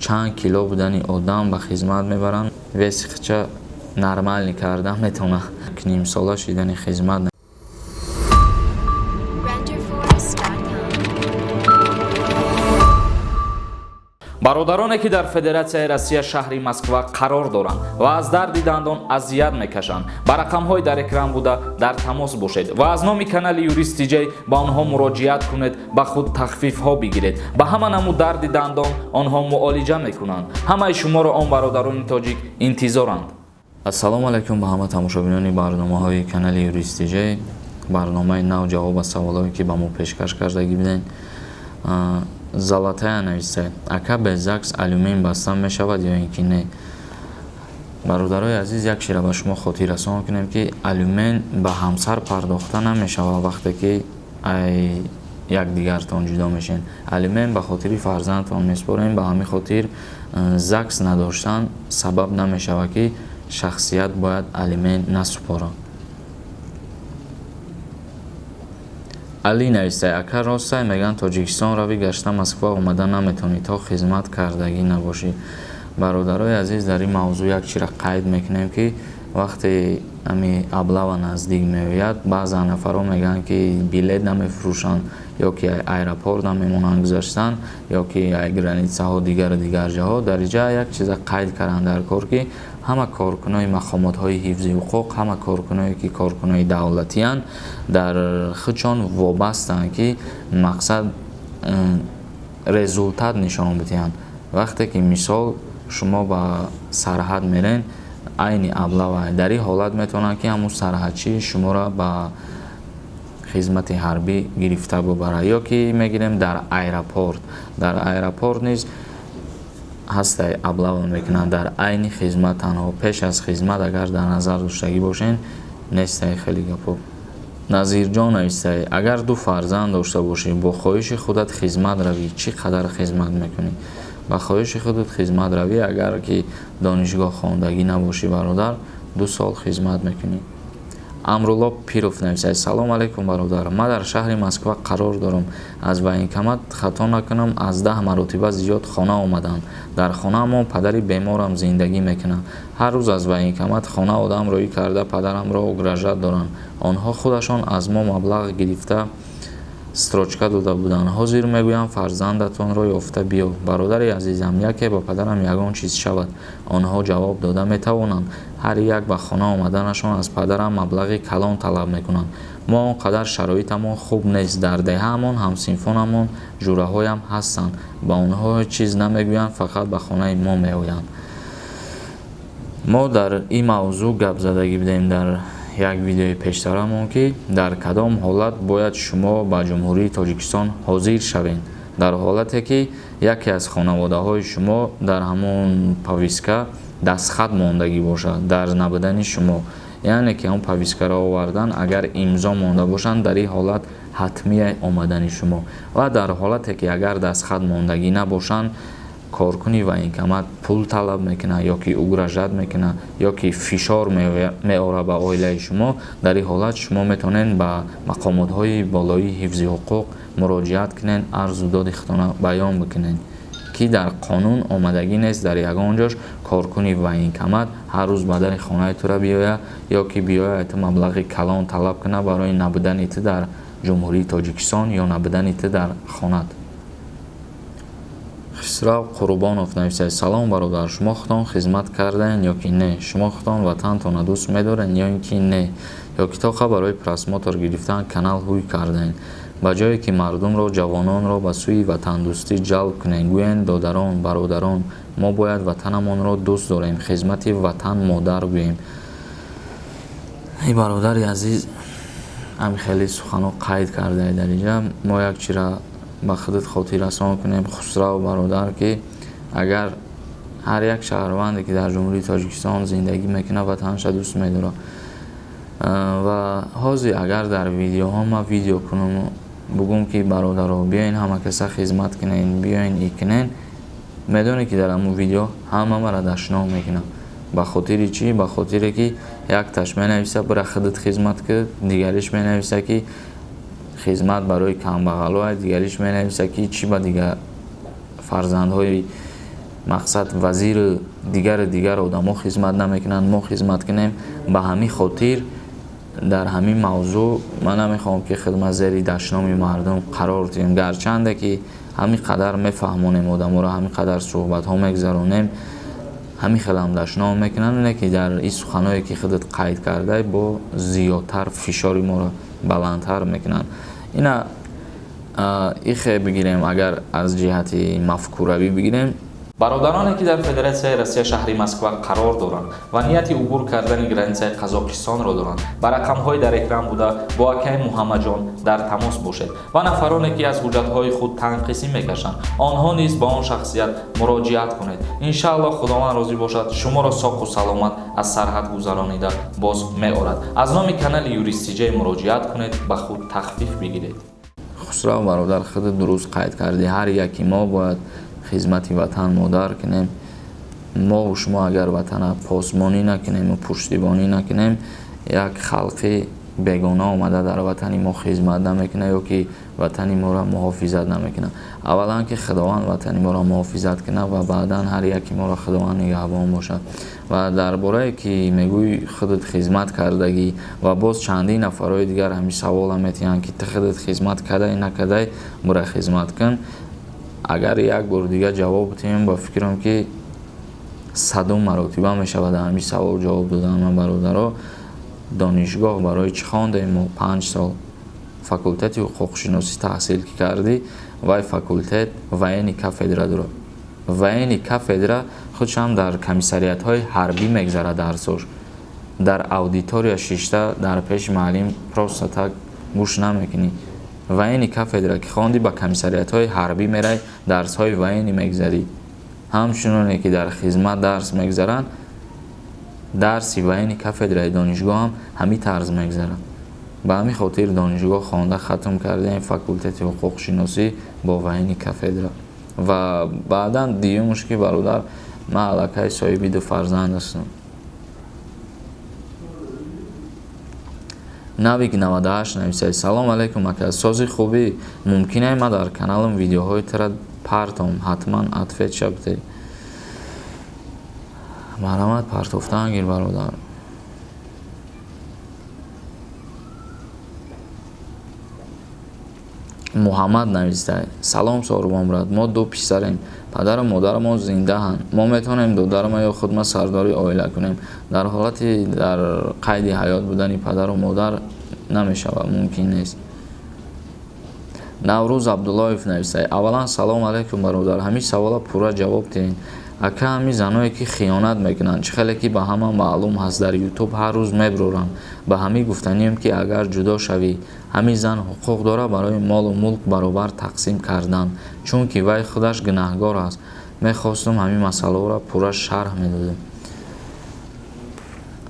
Чанд кило будани одам ба хизмат мебаранд, веси худша нормальный карда метавонад. Нимсола шидани хизмат. Renderforest.com. Бародароне, ки дар Федератсияи Россия, шаҳри Москва қарор доранд ва аз дарди дандон азият мекашанд, ба рақамҳои дар экран буда дар тамос бошед ва аз номи канали Юрист Тиҷай ба онҳо муроҷиат кунед, ба худ тахфифҳо бигиред. Ба ҳама намуд дарди дандон онҳо муолиҷа мекунанд. Ҳамаи шуморо он бародарони тоҷик интизоранд. Ассалому алайкум ба ҳама тамошобинони барномаҳои канали Юрист Тиҷай. Барномаи нав, ҷавоб ба саволҳое, ки ба мо пешкаш кардагӣ будем. Золотая нависад: ака, без ЗАГС алюмин баста мешавад ё ин ки не? Бародарои азиз, як чира ба шумо хотиррасон кунем, ки алюмин ба ҳамсар пардохта намешавад. Вақте ки ай якдигартон ҷудо мешен, алюмин ба хотири фарзандтон меспорем. Ба ҳамин хотир ЗАГС надоштан сабаб намешавад, ки шахсият бояд алимент насупорад. Али навистай: ака, ростай, мегӯянд, Тоҷикистон равӣ, гашта Москва омада наметавонӣ, то хизмат кардагӣ набошӣ. Бародарои азиз, дар ин мавзӯъ як чира қайд мекунем, ки вақте ами облава наздик меояд, баъзан нафарҳо мегӯянд, ки билет намефурӯшанд ё ки аэропорт намемонанд гузаштан, ё ки границаҳо, дигару дигар ҷоҳо. Дар инҷа як чиза қайд карданд дар кор, ки ҳама коркунои мақомотҳои ҳифзи ҳуқуқ, ҳама коркуное, ки коркунои давлатиянд, дар худшон вобастанд, ки мақсад результат нишон бидиҳанд. Вақте ки, мисол, шумо ба сарҳад мерен, айни облава, дар ин ҳолат метавонанд, ки ҳамун сарҳадчӣ шуморо ба хизмати ҳарбӣ гирифта бубарад. Ё ки мегирем дар аэропорт, дар аэропорт низ ҳастай, облава мекунанд дар айни хизмат. Танҳо пеш аз хизмат агар дар назар доштагӣ бошен, нестай хеле гапо. Назирҷон навистай: агар ду фарзанд дошта бошӣ, бо хоҳиши худат хизмат равӣ, чӣ қадар хизмат мекунӣ? Ба хоҳиши худат хизмат равӣ, агар ки донишгоҳ хондагӣ набошӣ, бародар, 2 сол хизмат мекунӣ. Амрулло Пиров нависад: салом алайкум, бародар, ман дар шаҳри Москва қарор дорам. Аз военкомат, хато накунам, аз 10 маротиба зиёд хона омаданд. Дар хонаамон падари беморам зиндагӣ мекунад. Ҳар рӯз аз военкомат хона одам роӣ карда, падарамро угрожать доранд. Онҳо худашон аз мо маблағ гирифта, строчка дода буданд. Ҳозир мегӯям, фарзандатонро ёфта биё. Бародари азизам, яке ба падарам ягон чиз шавад, онҳо ҷавоб дода метавонанд? Ҳар як ба хона омаданашон аз падарам маблағи калон талаб мекунанд. Мо он қадар шароитамон хуб нест. Дар деҳаамон ҳамсинфонамон, ҷураҳоям ҳастанд, ба онҳо ҳеҷ чиз намегӯянд, фақат ба хонаи мо меоянд. Мо дар ин мавзӯъ гап задагӣ будем дар як видеои пештарамон, ки дар кадом ҳолат бояд шумо ба Ҷумҳурии Тоҷикистон ҳозир шавед. Дар ҳолате ки яке аз хонаводаҳои шумо дар ҳамон повестка дастхат мондагӣ бошад дар набудани шумо, яъне ки ҳамон повесткаро овардан, агар имзо монда бошанд, дар ин ҳолат ҳатмия омадани шумо. Ва дар ҳолате ки агар дастхат мондагӣ набошанд, коркуни военкомат пул талаб мекунад ё ки угрожать мекунад, ё ки фишор меорад ба оилаи шумо, дар ин ҳолат шумо метавонед ба мақомотҳои болоии ҳифзи ҳуқуқ муроҷиат кунед, арзу доди худтона баён бикунед, ки дар қонун омадагӣ нест дар ягон ҷош коркуни военкомат ҳар рӯз ба дари хонаи тура биёяд ё ки биёяд, ту маблағи калон талаб кунад барои набудани ту дар Ҷумҳурии Тоҷикистон ё набудани ту дар хонат. Хисрав Қурбонов нависад: салом, бародар, шумо худтон хизмат кардаен ё ки не? Шумо худтон ватантонро дӯст медорен ё ин ки не, ё ки тоқа барои просмотр гирифтан канал ҳуй кардаен? Ба ҷое ки мардумро, ҷавононро ба сӯи ватандӯстӣ ҷалб кунед, гӯянд: додарон, бародарон, мо бояд ватанамонро дӯст дорем, хизмати ватан модар гӯем. Эй бародари азиз, ҳами хеле суханҳо қайд кардаед. Дар инҷа мо як чира ба худат хотиррасон кунем, Хусрав бародар, ки агар ҳар як шаҳрванде, ки дар Ҷумҳурии Тоҷикистон зиндагӣ мекунад, ватанша дӯст медорад. Ва ҳозир агар дар видеоҳо ман видео кунам, бугум, ки бародаро, биёен, ҳама каса хизмат кунен, биёен, и кунен, медонед, ки дар ҳамун видео ҳама мара дашном мекунанд. Ба хотири чӣ? Ба хотире ки якташ менависа: бира, худат хизмат кун, дигариш менависа, ки хизмат барои камбағалоа, дигариш менависа, ки чӣ ба дигар фарзандҳои Мақсад вазиру дигару дигар одамо хизмат намекунанд, мо хизмат кунем. Ба ҳамин хотир дар ҳамин мавзӯъ ман намехоҳам ки хидмат зери дашноми мардум қарор диҳем. Гарчанде ки ҳамин қадар мефаҳмонем одаморо, ҳамин қадар суҳбатҳо мегузаронем, ҳамин хелам дашном мекунанд, ине ки дар ин суханое ки худат қайд кардай бо зиёдтар фишори моро баландтар мекунанд. Ина ихе бигирем, агар аз ҷиҳати мафкуравӣ бигирем. Бародароне ки дар Федератсияи Россия шаҳри Москва қарор доранд ва нияти убур кардани границаи Қазоқистонро доранд, ба рақамҳои дар экран буда бо акаи Муҳаммадҷон дар тамос бошед ва нафароне ки аз ҳуҷҷатҳои худ танқисӣ мекашанд, онҳо низ ба он шахсият муроҷиат кунед. Иншааллоҳ Худованд розӣ бошад, шуморо соқу саломат аз сарҳад гузаронида боз меорад. Аз номи канали Юрист Тиҷай муроҷиат кунед, ба худ тахфиф бигиред. Хусрав бародар, худат дуруст қайд кардӣ, ҳар яки мо бояд хизмати ватан модар кунем. Мову шумо агар ватана посбонӣ накунем ва пуштибонӣ накунем, як халқи бегона омада дар ватани мо хизмат намекунад ё ки ватани моро муҳофизат намекунад. Аввалан ки Худованд ватани моро муҳофизат кунад ва баъдан ҳар яки моро Худованд нигаҳбон бошад. Ва дар борае ки мегӯй худат хизмат кардагӣ ва боз чандин нафарҳои дигар ҳамин савола метиҳанд ки ту худат хизмат кардай накардай, бура хизмат кун. Агар як бор дигар ҷавоб диҳем, ба фикрам ки садум маротиба мешавад ҳамин савол ҷавоб додан. Ман бародаро, донишгоҳ барои чӣ хондем мо 5 сол? Факултети ҳуқуқшиносӣ таҳсил ки кардӣ, вай факултет военный кафедра дорад. Военный кафедра худшам дар комиссариатҳои ҳарбӣ мегзарад дарсош. Дар аудитория шишта дар пеши муаллим просто так гӯш намекунӣ. Военный кафедра ки хондӣ, ба комиссариатҳои ҳарбӣ мерай, дарсҳои военный мегзарӣ. Ҳамчуноне ки дар хизмат дарс мегзаранд, дарси военный кафедраи донишгоҳ ҳам ҳамин тарз мегзарад. Ба ҳамин хотир донишгоҳ хонда хатм кардем факултети ҳуқуқшиносӣ бо военный кафедра. Ва баъдан дуюмш ки бародар, ман аллакай соҳиби 2 фарзанд ҳастам. Навик 98 нависад: салом алейкум ака, сози хубӣ, мумкин е ман дар каналам видеоҳои тура партом? Ҳатман ответ шабте. Марҳамат, партофтан гир бародар. Муҳаммад нависад: салом Сорбон брат, мо 2 писарем, падару модарамон зиндаҳанд, мо метавонем додарама ё худма сардори оила кунем? Дар ҳолати дар қайди ҳаёт будани падару модар намешавад, мумкин нест. Наврӯз Абдуллоев нависад: аввалан салом алейкум бародар, ҳамин савола пурра ҷавоб диҳед. Ака, ҳамин заное ки хиёнат мекунанд, чӣ хеле ки ба ҳама маълум ҳаст, дар ютуб ҳар рӯз меброранд. Ба ҳамин гуфтанием ки агар ҷудо шавӣ, ҳамин зан ҳуқуқ дорад барои молу мулк баробар тақсим кардан, чунки вай худаш гунаҳгор аст. Мехостум ҳамин масъаларо пурра шарҳ медодем.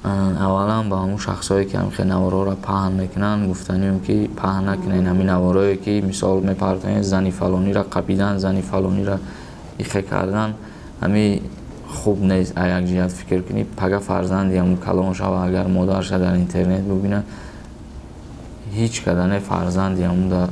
Аввалан ба ҳамун шахсое ки ҳамин хел наворҳоро паҳн мекунанд, гуфтанием ки паҳн накунед ҳамин наворҳое ки мисол мепартоед, зани фалониро қапидан, зани фалониро ихе кардан, ҳамин хуб нест. А як ҷиҳат фикр кунӣ, пага фарзанди ҳамун калон шава, агар модарша дар интернет бубинад, ҳеҷ кадане фарзанди ҳамун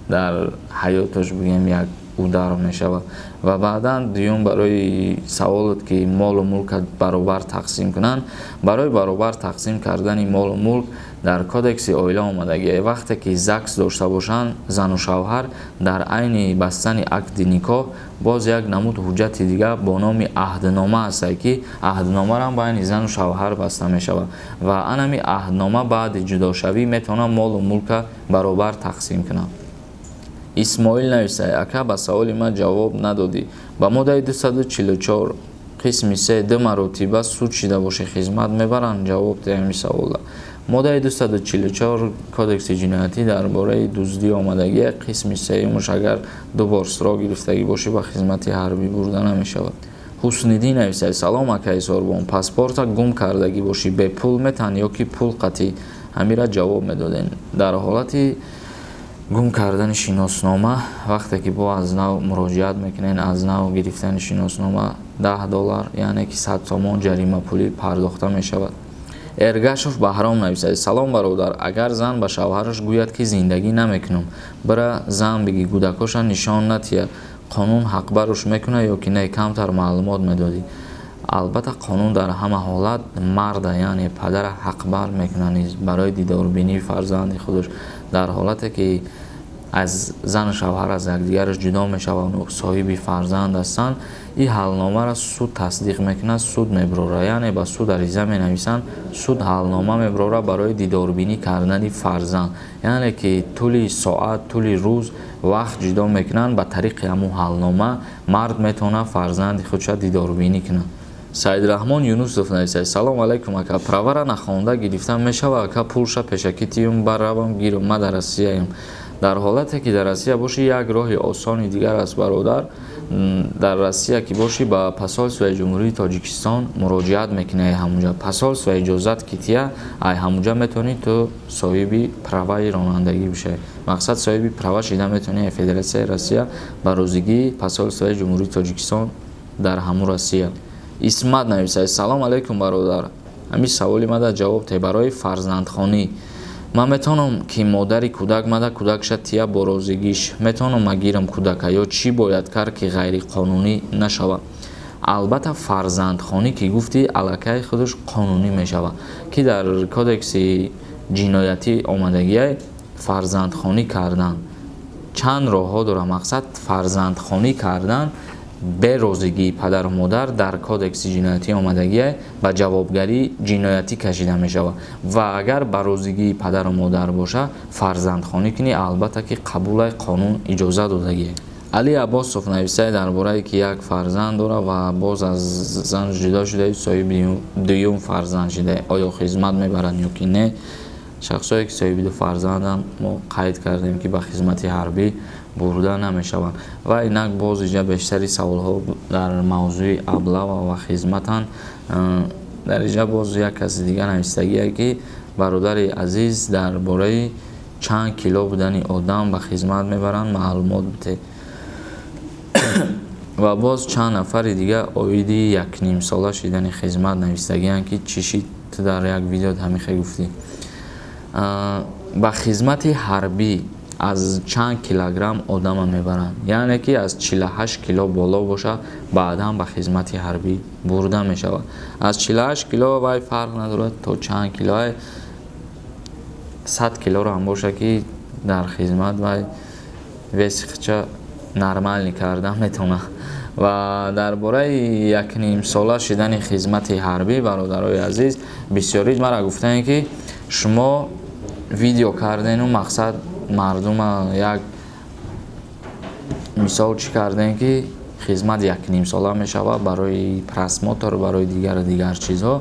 дар ҳаёташ бигем як удар мешавад. Ва баъдан дуюм барои саволот ки молу мулка баробар тақсим кунанд, барои баробар тақсим кардани молу мулк дар кодекси оила омадагӣ, вақте ки ЗАГС дошта бошанд зану шавҳар, дар айни бастани акди никоҳ боз як намуд ҳуҷҷати дигар бо номи аҳднома ҳастад, ки аҳдномаро байни зану шавҳар баста мешавад ва анами аҳднома баъди ҷудошавӣ метавонад молу мулка баробар тақсим кунад. Исмоил нависад: ака, ба саволи ман ҷавоб надодӣ. Ба моддаи 244 қисми 3 2 маротиба суд шида бошӣ, хизмат мебаранд? Ҷавоб диҳ ҳамин савола. Моддаи 244 кодекси ҷиноятӣ дар бораи дуздӣ омадагӣ, қисми сеюмаш агар 2 бор срок гирифтагӣ бошӣ, ба хизмати ҳарбӣ бурда намешавад. Ҳусниди нависад: салом акаи Сорбон, паспорта гум кардагӣ бошӣ, бепул метан ё ки пул қатӣ? Ҳамира ҷавоб медодем. Дар ҳолати гум кардани шиноснома, вақте ки бо аз нав муроҷиат мекунед, аз нав гирифтани шиноснома $10, яъне ки 100 сомон ҷаримапулӣ пардохта мешавад. Эргашов Баҳром нависад: салом бародар, агар зан ба шавҳараш гӯяд ки зиндагӣ намекунам, бира зан бигӣ, кӯдакоша нишон натиҳад, Қонун ҳақбаруш мекунад ё ки не? Камтар маълумот медодӣ. Албатта, қонун дар ҳама ҳолат марда, яъне падара ҳақбар мекунад низ барои дидорбинии фарзанди худаш. Дар ҳолате ки аз зану шавҳар аз якдигараш ҷудо мешаванд, соҳиби фарзанд ҳастанд, ин ҳалномаро суд тасдиқ мекунад, суд мебарорад, яъне ба суд ариза менависанд, суд ҳалнома мебарорад барои дидорбинӣ кардани фарзанд, яъне ки тӯли соат, тӯли рӯз вақт ҷудо мекунанд. Ба тариқи ҳамун ҳалнома мард метавонад фарзанди худша дидорбинӣ кунад. Саидраҳмон Юнусов нависад: «Салом алайкум, ака, правара нахонда гирифта мешавад, ака? Пулша пешакӣ тиюм, барравам гирам, ма дар Россияям». Дар ҳолате ки дар Россия бошӣ, як роҳи осони дигар аст, бародар. Дар Россия ки бошӣ, ба посольствои Ҷумҳурии Тоҷикистон муроҷиат мекунӣ. Ай ҳамунҷа посольство иҷозат ки тия, ай ҳамунҷа метавонӣ ту соҳиби праваи ронандагӣ бишавӣ. Мақсад, соҳиби права шида метавонӣ ай Федератсияи Россия ба розигии посольствои Ҷумҳурии Тоҷикистон дар ҳамун Россия. Исмат нависад: «Салом алайкум, бародар, ҳамин саволи мада ҷавоб те. Барои фарзандхонӣ ман метавонам, ки модари кӯдак мада кӯдакша тия, бо розигиш метавонам ма гирам кӯдака ё чӣ бояд кард, ки ғайриқонунӣ нашавад?» Албатта, фарзандхонӣ ки гуфтӣ, аллакай худаш қонунӣ мешавад, ки дар кодекси ҷиноятӣ омадагиай. Фарзандхонӣ кардан чанд роҳҳо дорад. Мақсад, фарзандхонӣ кардан бе розигии падару модар дар кодекси ҷиноятӣ омадагиай, ба ҷавобгарии ҷиноятӣ кашида мешавад. Ва агар ба розигии падару модар боша, фарзандхонӣ кунӣ, албатта ки қабулай, қонун иҷоза додагиай. Али Аббосов нависае дар бораe ки як фарзанд дорад ва боз аз зан ҷудо шуда, соҳиби дуюм фарзанд шуда, оё хизмат мебарад ё ки не? Шахсое ки соҳиби ду фарзанданд, мо қайд кардем, ки ба хизмати ҳарбӣ бурда намешаванд. Ва инак боз иҷа бештари саволҳо дар мавзӯи облава ва хизматанд. Дар иҷа боз як каси дига навистагие, ки бародари азиз, дар бораи чанд кило будани одам ба хизмат мебаранд, маълумот бите. Ва боз чанд нафари дига оиди якнимсола шидани хизмат навистагианд, ки чӣ шид, ту дар як видео ҳамихе гуфтӣ. Ба хизмати ҳарбӣ аз чанд килограмм одама мебаранд? Яъне ки аз 48 кило боло боша, баъдан ба хизмати ҳарбӣ бурда мешавад. Аз 48 кило вай фарқ надорад то чанд килоай, 100 килоро ҳам боша, ки дар хизмат вай веси худша нормальный карда метавонад. Ва дар бораи якнимсола шидани хизмати ҳарбӣ, бародарои азиз, бисёрид мара гуфтаем, ки шумо видео кардену мақсад мардума як мисол чӣ кардем, ки хизмат якнимсола мешавад, барои просмотр, барои дигару дигар чизҳо.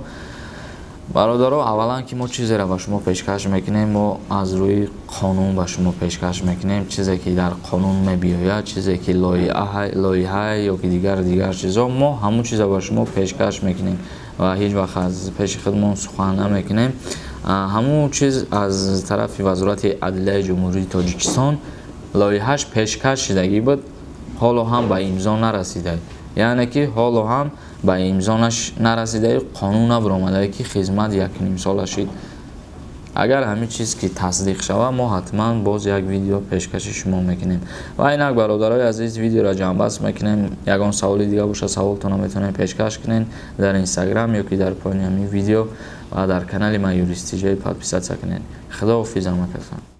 Бародаро, аввалан ки мо чизеро ба шумо пешкаш мекунем, мо аз рӯи қонун ба шумо пешкаш мекунем. Чизе ки дар қонун мебиёяд, чизе ки лоиҳа ё ки дигару дигар чизҳо, мо ҳамун чизро ба шумо пешкаш мекунем ва ҳеҷ вақт аз пеши худмон сухан намекунем. Ҳамун чиз аз тарафи Вазорати адлияи Ҷумҳурии Тоҷикистон лоиҳааш пешкаш шудагӣ буд, ҳоло ҳам ба имзо нарасида, яъне ки ҳоло ҳам ба имзо нарасидаю қонун набаромадае, ки хизмат якнимсола шид. Агар ҳамин чиз ки тасдиқ шавад, мо ҳатман боз як видео пешкаши шумо мекунем. Ва инак, бародарои азиз, видеоро ҷамъбаст мекунем. Ягон саволи дига боша, саволтонро метавонед пешкаш кунед дар Инстаграм ё ки дар поёни ҳамин видео ва дар канали ман Юрист Тиҷои подписаться кунед. Худоҳофиз ҳама касан.